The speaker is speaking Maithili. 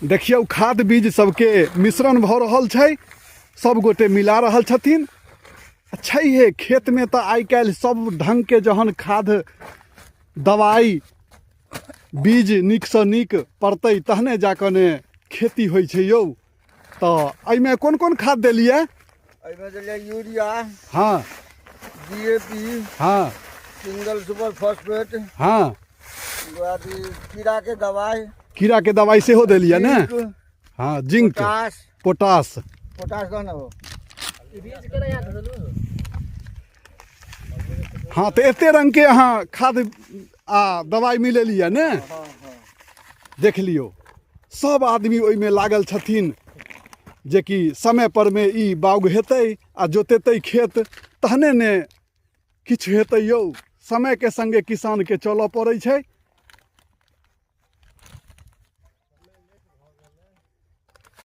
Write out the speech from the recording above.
देखियौ खाद बीज सबके मिश्रण भऽ रहल छै, सब गोटे मिला रहल छथिन। छैहे खेतमे तऽ आइ काल्हि सब ढङ्गके जहन खाद दवाइ बीज नीकसँ नीक पड़तै तहने जाकऽ ने खेती होइ छै यौ। तऽ एहिमे कोन कोन खाद देलियै? एहिमे देलियै यूरिया, हँ, डी ए पी, हँ, सिंगल सुपर फॉस्फेट, हँ, कीड़ाके दवाइ, कीड़ाके दवाइ सेहो देलियै ने, हँ, जिंक, पोटास, पोटास, पोटास दऽ ने हो। हँ, तऽ एते रङ्गके अहाँ खाद आ दवाइ मिलेलियै ने? देख लियौ, सब आदमी ओहिमे लागल छथिन जेकि समय परमे ई बाउग हेतै आ जोतेतै खेत तहने ने किछु हेतै यौ। समयके सङ्गे किसानके चलऽ पड़ै छै।